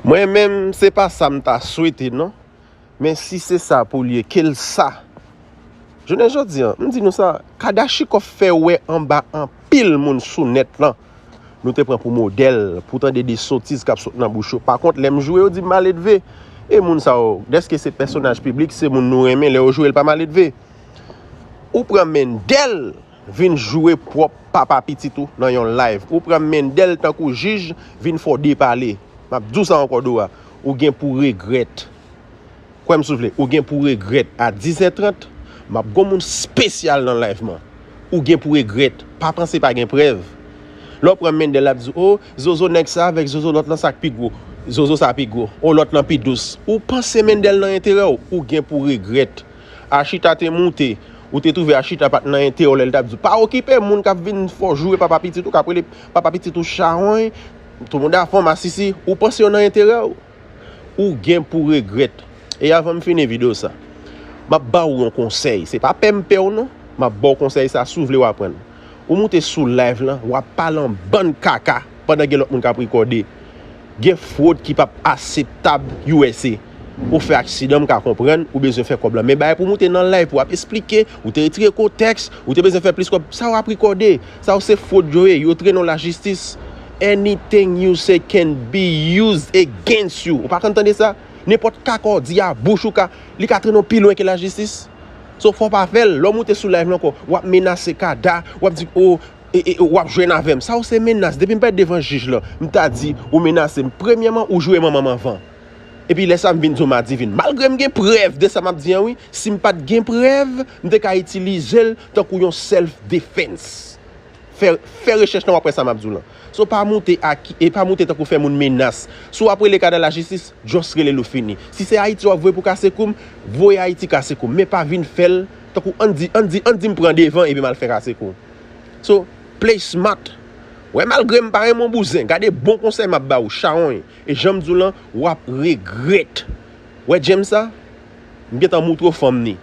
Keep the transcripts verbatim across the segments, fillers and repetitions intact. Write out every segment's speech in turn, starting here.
Mwen menm, se pa sa m ta swete non. Men si se sa pou l ye, ke l sa. Jounen jodi a, m di nou sa, Kadachikòf fè wè anba anpil moun sou nèt lan. Nou te pran pou modèl, pou tande de sotiz k ap sot nan bouch yo. Pakont, lè m joure, yo di m maledve. E moun sa yo, dèske se pèsonaj piblik, se moun nou renmen, lè yo joure l pa maledve. Ou pran Mendel vin joure pwòp papa pitit ou nan yon live. Ou pran Mendel tankou jij vin fè w depale. M ap di w sa ankò, Dora. Ou gen pou regrèt. Kwè m soufle, ou gen pou regrèt. A dis è trant, m ap gon moun espesyal nan live man. Ou gen pou regrèt. Pa panse pa gen prèv. Lè w pran Mendel, l ap di, o, Zozo nèg sa avèk Zozo lòt lan sa k pi gwo. Zozo sa pi gwo. O, lòt lan pi dous. Ou panse Mendel nan enterè w, ou gen pou regrèt. Achita te moute, ou te twouve Achita pa t nan enterè w lè l t ap di w, pa okipe moun k ap vin fè w joure papa pitit ou, k ap rele papa pitit ou chawony, tout moun a fè w masisi, ou panse yo nan enterè w? Ou gen pou regrèt. E avan m fini videyo sa, m ap ba w yon konsèy. Se pa pè m pè w non. M ap ba w konsèy sa, si w vle w aprann. Ou moute sou live lan, w ap pale yon bann kaka pandan gen lòt moun k ap rekòde. Gen fwod ki p ap akseptab U S A. Ou fè aksidan, m ka konprann, ou bezwen fè kòb lan. Men bagay pou moute nan live, pou w ap esplike, ou te retire kontèks, ou te bezwen fè plis kòb, sa w ap rekòde. Sa yo se fwod yo ye, yo trennen w lajistis. Anything you say can be used against you. Ou pa konn tande sa? Nenpòt kaka w di a bouch ou ka, li ka trennen w pi lwen ke lajistis. So, fò w pa fè l. Lè w moute sou live lan ankò, w ap menase Kada, w ap di, o, e, e, w ap jwenn avè m. Sa yo se menas. Depi m parèt devan jij lan, m ta di, ou menase m. Premyèman, ou joure manman m anvan. Epi lè sa m vin di w m adivinye. Malgre m gen prèv de sa m ap di an wi, si m pa t gen prèv, m te ka itilize l tankou yon self defense. Fè, fè rechèch lan, w ap wè sa m ap di w lan. So pa moute aki, e pa moute tankou fè moun menas. Si w ap rele Kada lajistis, just rele l ou fini. Si se Ayiti w ap voye pou kase kou m, voye Ayiti kase kou m. Men pa vin fè l tankou ann di, ann di, ann di m pran devan epi m al fè kase kou. So, play smart. Wè, malgre m pa renmen w bouzen, gade bon konsèy m ap ba w, chawony. E jan m di w lan, w ap regrèt. Wè James sa? M gentan moutre w fanm ni.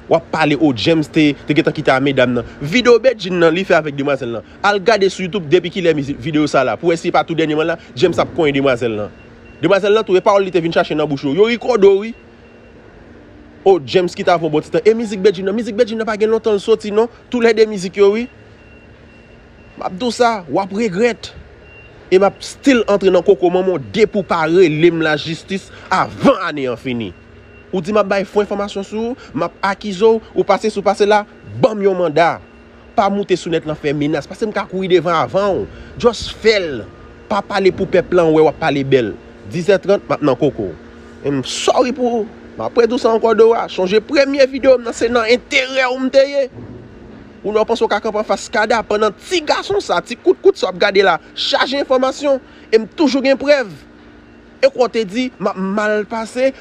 W ap pale, o, James te, te gentan kite a medam nan. Videyo Bedjine nan, li fè avèk demwazèl lan. Al gade sou YouTube depi kilè mizik, videyo sa la. Pou w wè si e pa tou dènyèman la, James ap konyen demwazèl lan. Demwazèl lan tou, e pawòl li te vin chache nan bouch yo. Yo rekòde w wi. O, James kite avè w bon ti tan. E mizik Bedjine nan, mizik Bedjine nan pa gen lontan l soti non. Toulède mizik yo wi. M ap di w sa, w ap regrèt. E m ap still antre nan koko manman w depi w pa rele m lajistis avan ane an fini. Ou di m ap bay fo enfòmasyon sou ou, m ap akize w, ou pase sou pase la, ban m yon manda. Pa moute sou nèt lan fè menas, paske m ka kouri devan avan w. Just fè l. Pa pale pou pèp lan wè w ap pale bèl. Dis è trant, m ap nan koko. E m sorry pou ou. M ap redi w sa ankò, Dora. Chonje premye videyo m nan, se nan enterè w m te ye. Ou nan w panse w ka kanpe anfas Kada pandan ti gason sa, ti kout kout sa w ap gade la, chaje enfòmasyon. E m toujou gen prèv. E kwa w te di, m ap mal pase,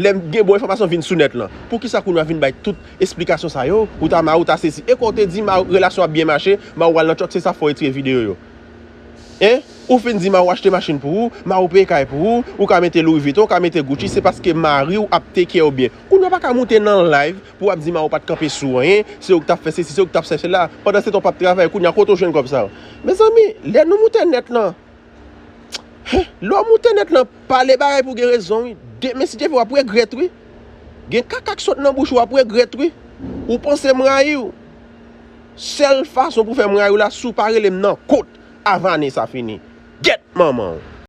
lè m gen bon enfòmasyon vin sou nèt lan. Poukisa kounye a w vin bay tout esplikasyon sa yo? Ou ta mari, ou ta sesi. E kwa w te di, ma, relasyon ap byen mache, ma ou al nan tchòk, se sa fè w retire videyo yo. Hein? Ou fin di ma ou achte machin pou ou, ma ou peye kay pou ou, ou ka mete Louis Vuitton, ou ka mete Gucci, se paske mari w ap take care w byen. Kounye a w pa ka moute nan live pou w ap di ma ou pa t kanpe sou anyen, se ou k t ap fè sesi, se ou k t ap fè sela. Pandan se tan w p ap travay, kounye a kote w jwenn kòb sa yo? Mezanmi, lè nou moute nèt lan, lè w moute nèt lan, pale bagay pou gen rezon wi. Demen si Dye vle w ap regrèt wi. Gen kaka k sot nan bouch ou, w ap regrèt wi. Ou panse m rayi w? Sèl fason pou fè m rayi w la, si w pa rele m nan kot avan ane sa fini. Gyèt manman w.